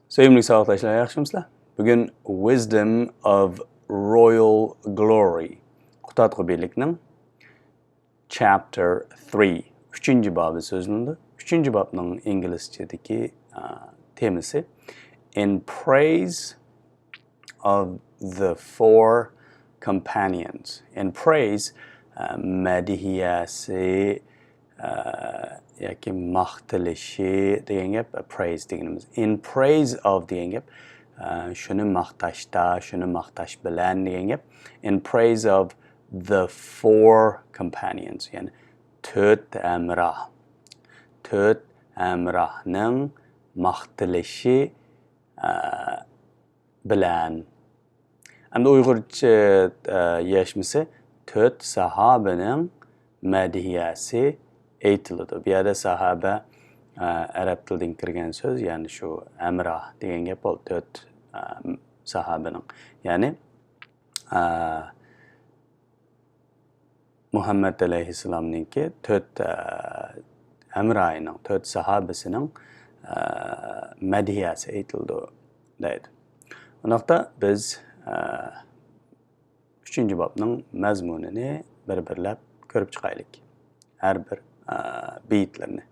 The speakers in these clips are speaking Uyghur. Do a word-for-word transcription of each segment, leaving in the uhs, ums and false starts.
سۆيۈملۈك ساۋاقداشلار، ياخشىمۇسىلەر؟ بۈگۈن Wisdom of Royal Glory، قۇتادغۇ بىرلىكنىڭ Chapter three، ئۈچىنچى بابى سۆزلىنىدۇ. ئۈچىنچى بابنىڭ ئىنگلىزچىدىكى، ئا، تېمىسى In Praise of the Four Companions. In praise، ئا، مەدھىيەسى، ئە، ياكى ماختىلىشى دېگەن گەپ، praise دېگىنىمىز. In praise of دېگەن گەپ، ئە، شۇنى ماختاشتا، شۇنى ماختاش بىلەن دېگەن گەپ. In praise of the four companions، يەنى تۆت ھەمراھ. تۆت ھەمراھنىڭ ماختىلىشى، ئە، بىلەن. ئەمدى ئۇيغۇرچە، ئە، يەشمىسى تۆت ساھابىنىڭ مەدھىيەسى ئېيتىلىدۇ. بۇ يەردە ساھابە، ئە، ئەرەب تىلىدىن كىرگەن سۆز، يەنى شۇ ھەمراھ دېگەن گەپ، ئۇ تۆت، ئە، ساھابىنىڭ. يەنى، ئە، مۇھەممەد ئەلەيھىسسالامنىڭكى تۆت، ئە، ھەمراھىنىڭ، تۆت ساھابىسىنىڭ، ئە، مەدھىيەسى ئېيتىلىدۇ دەيدۇ. ئۇنداقتا بىز، ئە، ئۈچىنچى بابنىڭ مەزمۇنىنى بىر-بىرلەپ كۆرۈپ چىقايلىك. ھەر بىر، ئە، بېيىتلىرىنى.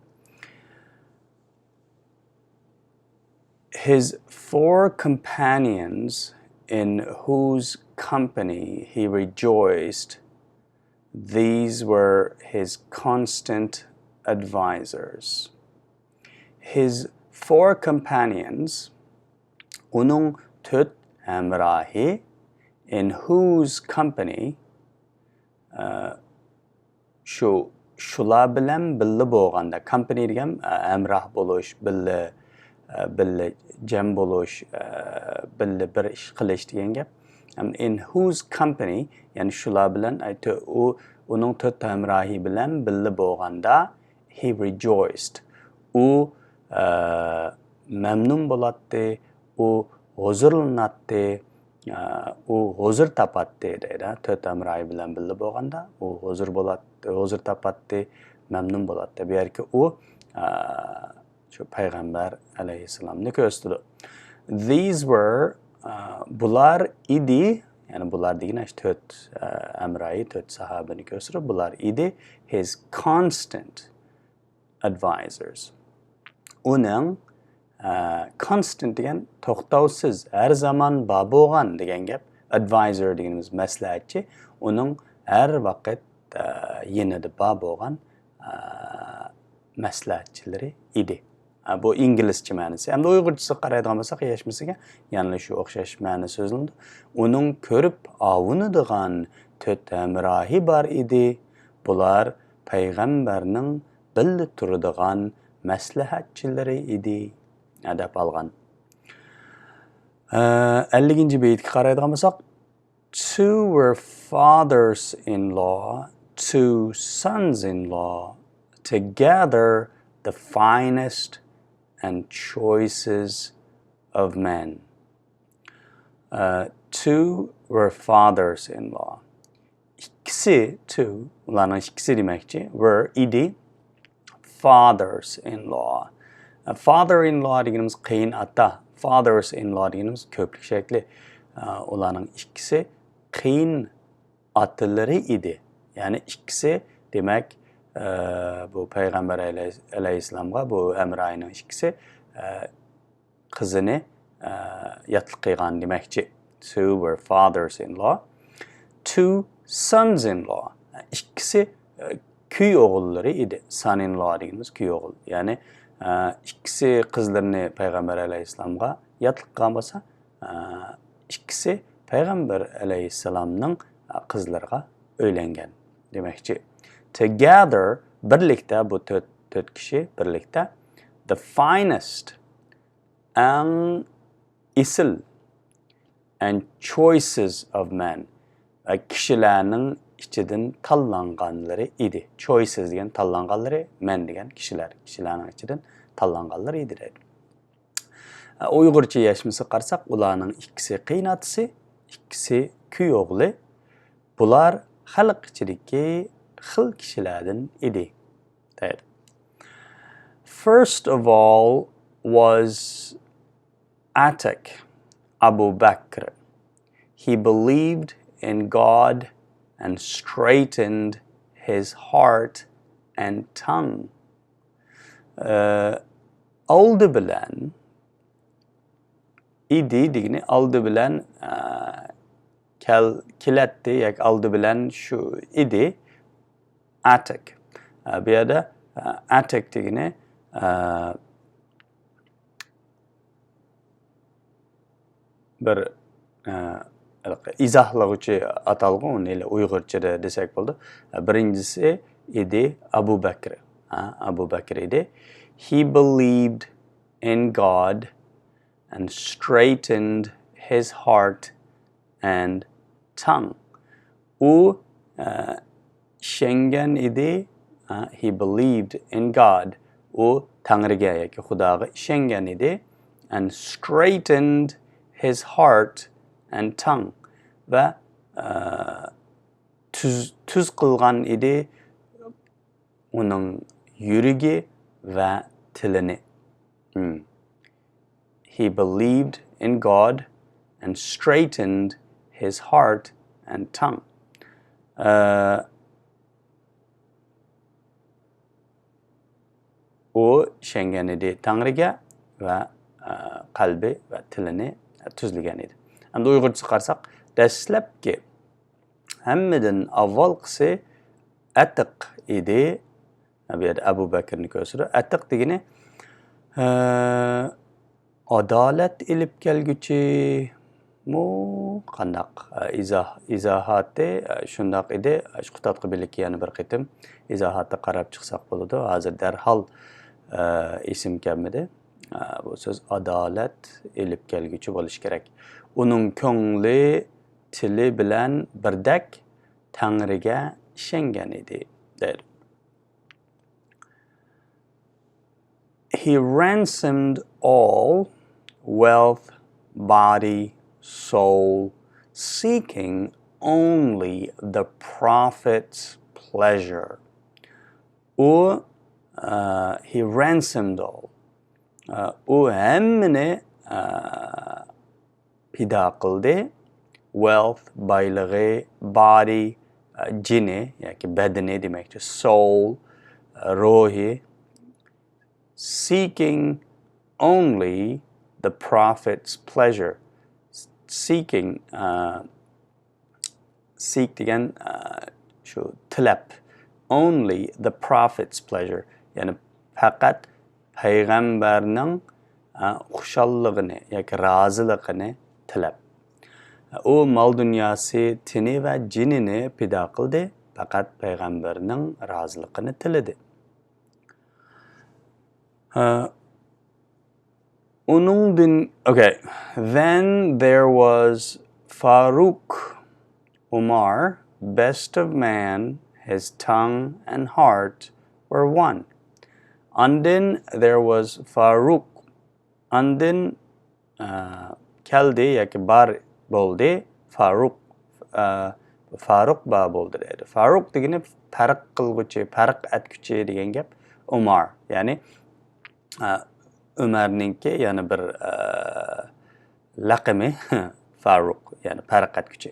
His four companions in whose company he rejoiced, these were his constant advisors. His four companions، ئۇنىڭ تۆت ھەمراھى، in whose company، ئە، شۇ، شۇلار بىلەن بىللە بولغاندا، company دېگەن، ئە، ھەمراھ بولۇش، بىللە، ئە، بىللە جەم بولۇش، ئە، بىللە بىر ئىش قىلىش دېگەن گەپ. ھەم in whose company، يەنى شۇلار بىلەن، ئە، تۆ-، ئۇ، ئۇنىڭ تۆت ھەمراھى بىلەن بىللە بولغاندا، he rejoiced. ئۇ، ئە، مەمنۇن بولاتتى، ئۇ ھۇزۇرلىناتتى، ئە، ئۇ ھۇزۇر تاپاتتى دەيدۇ. تۆت ھەمراھى بىلەن بىللە بولغاندا، ئۇ ھۇزۇر بولاتتى، ھۇزۇر تاپاتتى، مەمنۇن بولاتتى. بۇ يەردىكى ئۇ، ئە، شۇ پەيغەمبەر ئەلەيھىسسالامنى كۆرسىتىدۇ. These were، ئە، بۇلار ئىدى، يەنى بۇلار دېگىنى شۇ تۆت، ئە، ھەمراھى، تۆت ساھابىنى كۆرسىتىدۇ. بۇلار ئىدى his constant advisors. ئۇنىڭ، ئە، constant دېگەن توختاۋسىز، ھەر زامان بار بولغان دېگەن گەپ. Advisor دېگىنىمىز مەسلىھەتچى. ئۇنىڭ ھەر ۋاقىت، ئە، يېنىدا بار بولغان، ئە، مەسلىھەتچىلىرى ئىدى. ئە، بۇ ئىنگلىزچە مەنىسى. ئەمدى ئۇيغۇرچىسىغا قارايدىغان بولساق، يەشمىسىگە يەنىلا شۇ ئوخشاش مەنە سۆزلىنىدۇ. ئۇنىڭ كۆرۈپ ئاۋۇنىدىغان تۆت ھەمراھى بار ئىدى. بۇلار پەيغەمبەرنىڭ بىللە تۇرىدىغان مەسلىھەتچىلىرى ئىدى، دەپ ئالغان. ئە، ئەللىكىنچى بېيىتكە قارايدىغان بولساق، Two were fathers-in-law, two sons-in-law, together the finest and choicest of men. ئە، two were fathers-in-law. ئىككىسى، two، ئۇلارنىڭ ئىككىسى دېمەكچى، were، ئىدى، fathers-in-law. Father-in-law دېگىنىمىز قېيىن ئاتا، fathers-in-law دېگىنىمىز كۆپلۈك شەكلى. ئۇلارنىڭ ئىككىسى قېيىن ئاتىلىرى ئىدى. يەنى ئىككىسى، دېمەك، بۇ پەيغەمبەر ئەلەي-، ئەلەيھىسسالامغا بۇ ھەمراھىنىڭ ئىككىسى، قىزىنى، ئە، ياتلىق قىلغان دېمەكچى. Two were fathers-in-law. Two sons-in-law. ئىككىسى، ئە، كۈي ئوغۇللىرى ئىدى. Son-in-law دېگىنىمىز كۈي ئوغۇل. يەنى، ئە، ئىككىسى قىزلىرىنى پەيغەمبەر ئەلەيھىسسالامغا ياتلىق قىلغان بولسا، ئە، ئىككىسى پەيغەمبەر ئەلەيھىسسالامنىڭ، ئە، قىزلىرىغا ئۆيلەنگەن دېمەكچى. Together، بىرلىكتە، بۇ تۆت، تۆت كىشى بىرلىكتە، the finest، ئەڭ ئېسىل، and choices of men، ۋە كىشىلەرنىڭ ئىچىدىن تاللانغانلىرى ئىدى. Choices دېگەن تاللانغانلىرى، men دېگەن كىشىلەر، كىشىلەرنىڭ ئىچىدىن تاللانغانلىرى ئىدى دەيدۇ. ئۇيغۇرچە يەشمىسىگە قارىساق، ئۇلارنىڭ ئىككىسى قېيىنئاتىسى، ئىككىسى كۈي ئوغلى، بۇلار خەلق ئىچىدىكى خىل كىشىلەردىن ئىدى دەيدۇ. First of all was Atiq Abu Bakr. He believed in God and straightened his heart and tongue. ئە، ئالدى بىلەن، ئىدى دېگىنى ئالدى بىلەن، ئە، كەل-، كېلەتتى ياكى ئالدى بىلەن شۇ ئىدى. ئاتىق. ئە، بۇ يەردە، ئە، ئاتىق دېگىنى، ئە، بىر، ئە، ئىزاھلىغۇچى ئاتالغۇ، ئۇنى ئۇيغۇرچىدا دېسەك بولىدۇ. ئە، بىرىنچىسى ئىدى ئەبۇ بەكرى. ھە، ئەبۇ بەكرى ئىدى. He believed in God and straightened his heart and tongue. ئۇ، ئە، ئىشەنگەن ئىدى، ئە، he believed in God. ئۇ تەڭرىگە ياكى خۇداغا ئىشەنگەن ئىدى. And straightened his heart and tongue. ۋە، ئە، تۈز، تۈز قىلغان ئىدى ئۇنىڭ يۈرىكى ۋە تىلىنى. Hmm. He believed in God and straightened his heart and tongue. ئە، ئۇ ئىشەنگەن ئىدى تەڭرىگە ۋە، ئە، قەلبى ۋە تىلىنى تۈزلىگەن ئىدى. ئەمدى ئۇيغۇرچىسىغا قارىساق، دەسلەپكى ھەممىدىن ئاۋۋالقىسى ئەتىق ئىدى. بۇ يەردە ئەبۇ بەكرنى كۆرسىتىدۇ. ئەتىق دېگىنى، ئە، ئادالەت ئېلىپ كەلگۈچىمۇ قانداق، ئە، ئىزاھ، ئىزاھاتى، ئە، شۇنداق ئىدى. شۇ قۇتادغا بىلىككە يەنە بىر قېتىم ئىزاھاتتا قاراپ چىقساق بولىدۇ. ھازىر دەرھال، ئە، ئېسىم كەلمىدى. ئە، بۇ سۆز ئادالەت ئېلىپ كەلگۈچى بولۇشى كېرەك. ئۇنىڭ كۆڭلى تىلى بىلەن بىردەك تەڭرىگە ئىشەنگەن ئىدى، دەيدۇ. He ransomed all, wealth, body, soul, seeking only the Prophet's pleasure. ئۇ، ئە، he ransomed all. ئە، ئۇ ھەممىنى، ئە، پىدا قىلدى. Wealth، بايلىقى، body، ئە، جېنى ياكى بەدىنى دېمەكچى، soul، ئە، روھى. Seeking only the Prophet's pleasure. Seeking، ئە، seek دېگەن، ئە، شۇ تىلەپ. Only the Prophet's pleasure. يەنى پەقەت پەيغەمبەرنىڭ، ئە، خۇشاللىقىنى ياكى رازىلىقىنى تىلەپ. ئۇ مال دۇنياسى، تېنى ۋە جېنىنى پىدا قىلدى، پەقەت پەيغەمبەرنىڭ رازىلىقىنى تىلىدى. ئە، ئۇنىڭدىن، okay. Then there was Faruq Umar, best of man, his tongue and heart were one. ئاندىن there was Faruq. ئاندىن، ئە، كەلدى ياكى بار بولدى فاروق. ئە، فاروق بار بولدى دەيدۇ. فاروق دېگىنى پەرق قىلغۇچى، پەرق ئەتكۈچى دېگەن گەپ. ئۇمار، يەنى، ئە، ئۆمەرنىڭكى يەنە بىر، ئە، لەقىمى فاروق، يەنى پەرق ئەتكۈچى.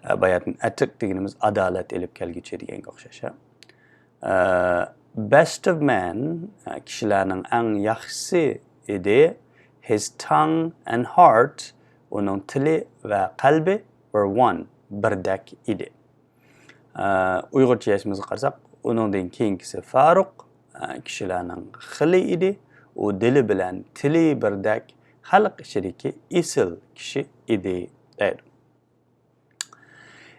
ئە، باياتىن ئەتىق دېگىنىمىز ئادالەت ئېلىپ كەلگۈچى دېگەنگە ئوخشاش. ئە، best of man، ئە، كىشىلەرنىڭ ئەڭ ياخشىسى ئىدى. His tongue and heart، ئۇنىڭ تىلى ۋە قەلبى، were one، بىردەك ئىدى. ئە، ئۇيغۇرچە يازمىسىغا قارىساق، ئۇنىڭدىن كېيىنكىسى فاروق، ئە، كىشىلەرنىڭ خىلى ئىدى. ئۇ دىلى بىلەن تىلى بىردەك، خەلق ئىچىدىكى ئېسىل كىشى ئىدى، دەيدۇ.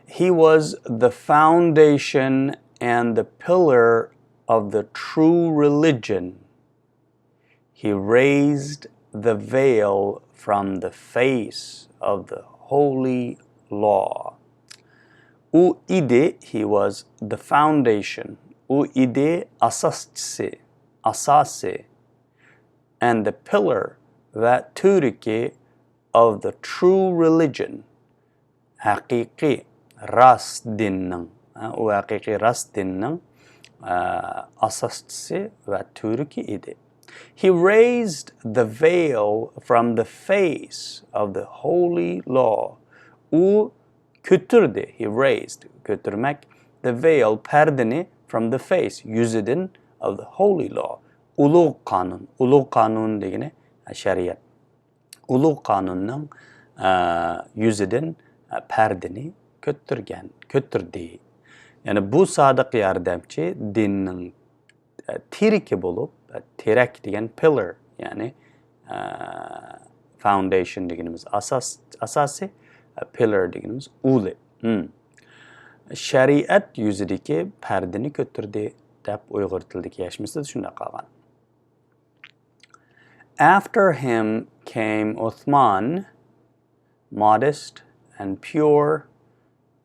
He was the foundation and the pillar of the true religion. He raised the veil from the face of the holy law. ئۇ ئىدى، he was the foundation. ئۇ ئىدى ئاساسچىسى، ئاساسى. And the pillar، ۋە تۈۋرۈكى، of the true religion، ھەقىقىي راست دىننىڭ، ھە، ئۇ ھەقىقىي راست دىننىڭ، ئە، ئاساسچىسى ۋە تۈۋرۈكى ئىدى. He raised the veil from the face of the holy law. ئۇ كۆتۈردى، he raised، كۆتۈرمەك، the veil، پەردىنى، from the face، يۈزىدىن، of the holy law، ئۇلۇغ قانۇن. ئۇلۇغ قانۇن دېگىنى شەرىئەت. ئۇلۇغ قانۇننىڭ، ئە، يۈزىدىن، ئە، پەردىنى كۆتۈرگەن، كۆتۈردى. يەنى بۇ سادىق ياردەمچى دىننىڭ، ئە، تىرىكى بولۇپ، ئە، تىرەك دېگەن pillar، يەنى، ئە، foundation دېگىنىمىز ئاساس، ئاساسى، ئە، pillar دېگىنىمىز ئۇلى. ھىم. شەرىئەت يۈزىدىكى پەردىنى كۆتۈردى دەپ ئۇيغۇر تىلىدىكى يەشمىسىدە شۇنداق قالغان. After him came Uthman, modest and pure,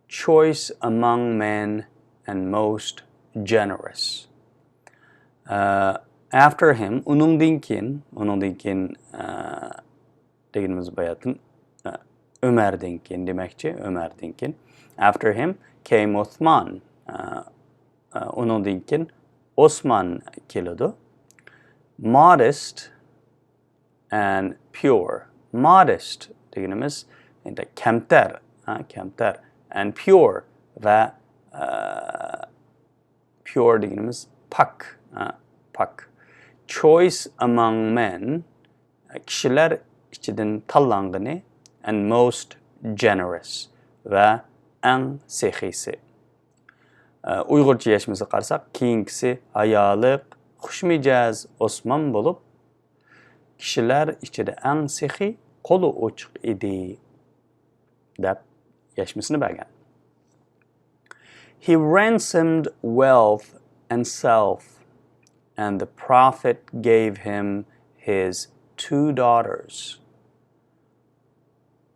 choice among men and most generous. ئە، after him، ئۇنىڭدىن كېيىن، ئۇنىڭدىن كېيىن، ئە، دېگىنىمىز باياتىن، ئە، ئۆمەردىن كېيىن دېمەكچى، ئۆمەردىن كېيىن. After him came Uthman. ئە، ئە، ئۇنىڭدىن كېيىن ئوسمان كېلىدۇ. Modest and pure. Modest دېگىنىمىز ئەندى كەمتەر، ھە، كەمتەر. And pure ۋە، ئە، pure دېگىنىمىز پاك، ھە، پاك. Choice among men، كىشىلەر ئىچىدىن تاللانغىنى، and most generous، ۋە ئەڭ سېخىيسى. ئە، ئۇيغۇرچە يەشمىسىگە قارىساق، كېيىنكىسى ھايالىق، خۇشمىجەز ئوسمان بولۇپ، كىشىلەر ئىچىدە ئەڭ سېخىي، قولى ئوچۇق ئىدى، دەپ يەشمىسىنى بەرگەن. He ransomed wealth and self, and the Prophet gave him his two daughters.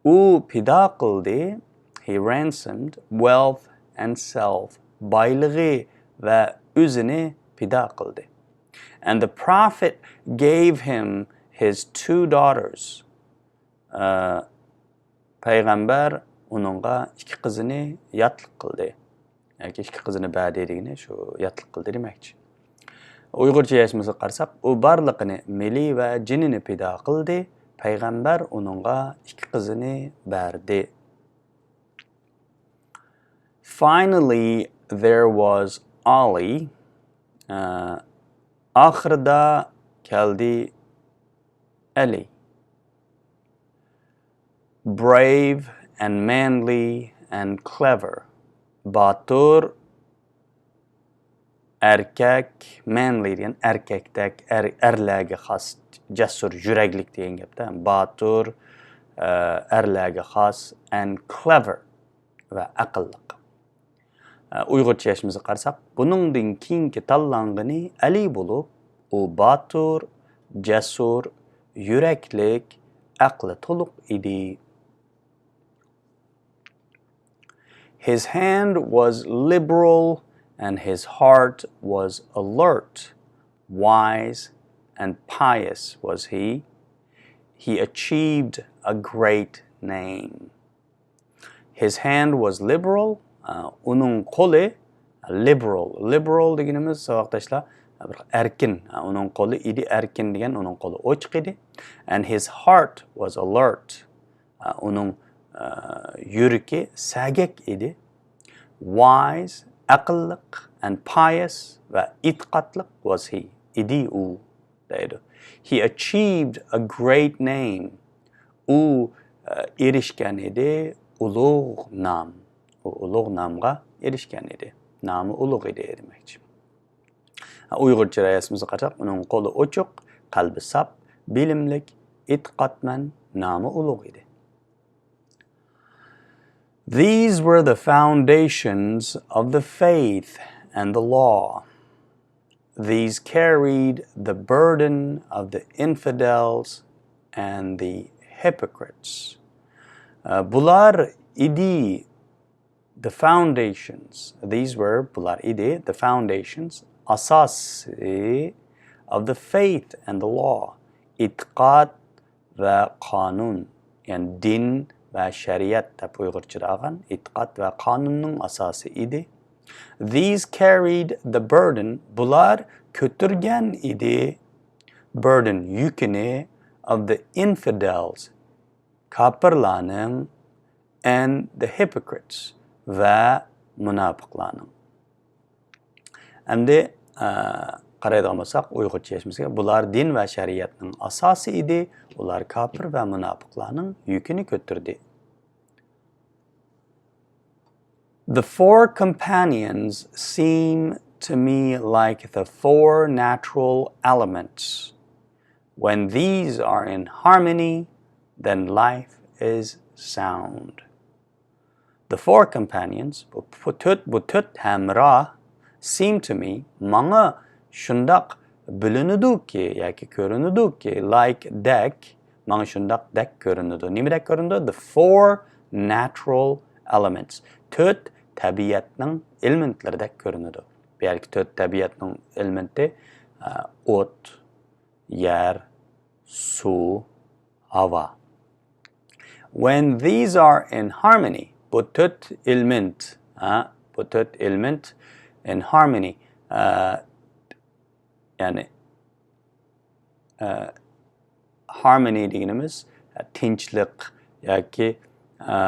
ئۇ پىدا قىلدى، he ransomed wealth and self، بايلىقى ۋە ئۆزىنى پىدا قىلدى. And the Prophet gave him his two daughters. ئە، پەيغەمبەر ئۇنىڭغا ئىككى قىزىنى ياتلىق قىلدى. ياكى ئىككى قىزىنى بەردى دېگىنى شۇ ياتلىق قىلدى دېمەكچى. ئۇيغۇرچە يەشمىسىگە قارىساق، ئۇ بارلىقىنى، مېلى ۋە جېنىنى پىدا قىلدى، پەيغەمبەر ئۇنىڭغا ئىككى قىزىنى بەردى. Finally, there was Ali. ئە، ئاخىرىدا كەلدى ئەلى. Brave and manly and clever. باتۇر، ئەركەك، manly دېگەن ئەركەكتەك، ئەر، ئەرلەرگە خاس، جەسۇر، يۈرەكلىك دېگەن گەپتە. باتۇر، ئە، ئەرلەرگە خاس، and clever، ۋە ئەقىللىق. ئە، ئۇيغۇرچە يەشمىسىگە قارىساق، بۇنىڭدىن كېيىنكى تاللانغىنى ئەلى بولۇپ، ئۇ باتۇر، جەسۇر، يۈرەكلىك، ئەقلى تولۇق ئىدى. His hand was liberal and his heart was alert. Wise and pious was he. He achieved a great name. His hand was liberal. ئۇنىڭ قولى liberal. Liberal دېگىنىمىز، ساۋاقداشلار، بىر ئەركىن. ئۇنىڭ قولى ئىدى ئەركىن دېگەن، ئۇنىڭ قولى ئوچۇق ئىدى. And his heart was alert. ئۇنىڭ يۈرىكى سەگەك ئىدى. Wise، ئەقىللىق، and pious، ۋە ئېتىقادلىق، was he، ئىدى ئۇ، دەيدۇ. He achieved a great name. ئۇ ئېرىشكەن ئىدى ئۇلۇغ نام. ئۇ ئۇلۇغ نامغا ئېرىشكەن ئىدى. نامى ئۇلۇغ ئىدى دېمەكچى. ئۇيغۇرچە يەشمىسىگە قارىساق، ئۇنىڭ قولى ئوچۇق، قەلبى ساپ، بىلىملىك، ئېتىقادمەن، نامى ئۇلۇغ ئىدى. These were the foundations of the faith and the law. These carried the burden of the infidels and the hypocrites. ئە، بۇلار ئىدى، the foundations. These were، بۇلار ئىدى، the foundations، ئاساسى، of the faith and the law. ئېتىقاد ۋە قانۇن، يەنى دىن ۋە شەرىئەت دەپ ئۇيغۇرچىدا ئالغان، ئېتىقاد ۋە قانۇننىڭ ئاساسى ئىدى. These carried the burden، بۇلار كۆتۈرگەن ئىدى. burden يۈكىنى of the infidels كاپىرلارنىڭ and the hypocrites ۋە مۇناپىقلارنىڭ. ئەمدى ئە، قارايدىغان بولساق ئۇيغۇرچە يەشمىسىگە، بۇلار دىن ۋە شەرىئەتنىڭ ئاساسى ئىدى، ئۇلار كاپىر ۋە مۇناپىقلارنىڭ يۈكىنى كۆتۈردى. The four companions seem to me like the four natural elements. When these are in harmony, then life is sound. The four companions, بۇ، بۇ تۆت، بۇ تۆت ھەمراھ seem to me، ماڭا شۇنداق بىلىنىدۇكى ياكى كۆرۈنىدۇكى، like دەك، ماڭا شۇنداق دەك كۆرۈنىدۇ. نېمىدەك كۆرۈنىدۇ؟ The four natural elements. تۆت تەبىئەتنىڭ ئېلېمېنتلىرىدەك كۆرۈنىدۇ. بۇ يەردىكى تۆت تەبىئەتنىڭ ئېلېمېنتى، ئە، ئوت، يەر، سۇ، ھاۋا. When these are in harmony، بۇ تۆت ئېلېمېنت، ھە، بۇ تۆت ئېلېمېنت in harmony، ئە، يەنى، ئە، harmony دېگىنىمىز، ئە، تىنچلىق ياكى، ئە،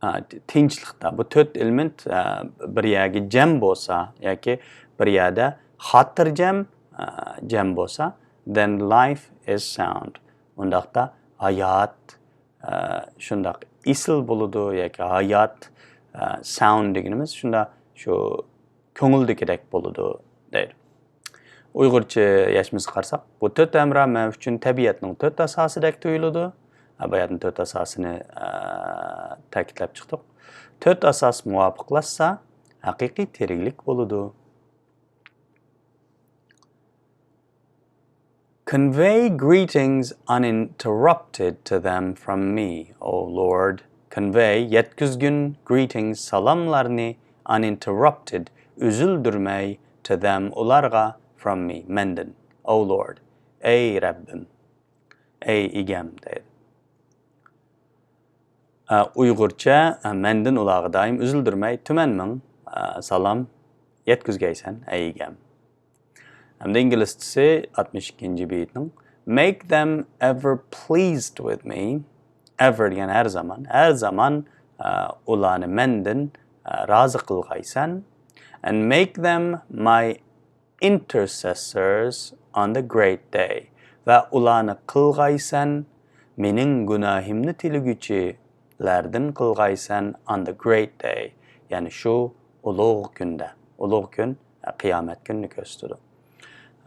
ئا، تىنچلىقتا بۇ تۆت ئېلېمېنت، ئا، بىر يەرگە جەم بولسا ياكى بىر يەردە خاتىرجەم، ئا، جەم بولسا، then life is sound. ئۇنداقتا ھايات، ئا، شۇنداق ئېسىل بولىدۇ ياكى ھايات، ئا، sound دېگىنىمىز شۇنداق شۇ كۆڭۈلدىكىدەك بولىدۇ دەيدۇ. ئۇيغۇرچە يەشمىسىگە قارىساق، بۇ تۆت ھەمراھ مەن ئۈچۈن تەبىئەتنىڭ تۆت ئاساسىدەك تۇيۇلىدۇ. ھە، باياتىن تۆت ئاساسىنى، ئە، تەكىتلەپ چىقتۇق. تۆت ئاساس مۇۋاپىقلاشسا، ھەقىقىي تىرىكلىك بولىدۇ. Convey greetings uninterrupted to them from me, O Lord. Convey، يەتكۈزگىن، greetings، سالاملارنى، uninterrupted، ئۈزۈلدۈرمەي، to them، ئۇلارغا، from me، مەندىن. O Lord، ئەي رەببىم، ئەي ئىگەم دەيدۇ. ئە، ئۇيغۇرچە، ئە، مەندىن ئۇلارغا دائىم ئۈزۈلدۈرمەي تۈمەن مىڭ، ئە، سالام يەتكۈزگەيسەن، ئەي ئىگەم. ھەمدە ئىنگلىزچىسى ئاتمىش ئىككىنچى بېيىتنىڭ، Make them ever pleased with me. Ever دېگەن ھەر زامان. ھەر زامان، ئە، ئۇلارنى مەندىن، ئە، رازى قىلغايسەن. And make them my intercessors on the great day. ۋە ئۇلارنى قىلغايسەن، مېنىڭ گۇناھىمنى تىلىگۈچىلەردىن قىلغايسەن on the great day. يەنى شۇ ئۇلۇغ كۈندە. ئۇلۇغ كۈن، قىيامەت كۈنىنى كۆرسىتىدۇ.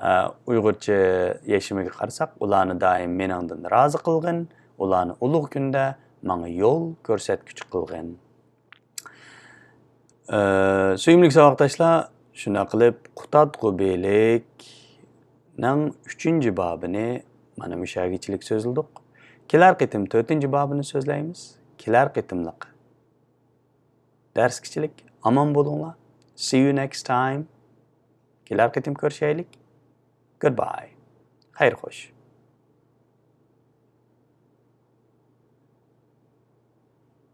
ئە، ئۇيغۇرچە يەشىمىگە قارىساق، ئۇلارنى دائىم مېنىڭدىن رازى قىلغىن، ئۇلارنى ئۇلۇغ كۈندە ماڭا يول كۆرسەتكۈچى قىلغىن. ئە، سۆيۈملۈك ساۋاقداشلار، شۇنداق قىلىپ، قۇتادغۇ بىلىكنىڭ ئۈچىنچى بابىنى مانا مۇشۇ يەرگىچىلىك سۆزلىدۇق. كېلەر قېتىم تۆتىنچى بابىنى سۆزلەيمىز. كېلەر قېتىملىق دەرسكىچىلىك ئامان بولۇڭلار. See you next time. كېلەر قېتىم كۆرۈشەيلىك. Goodbye. خەير خوش.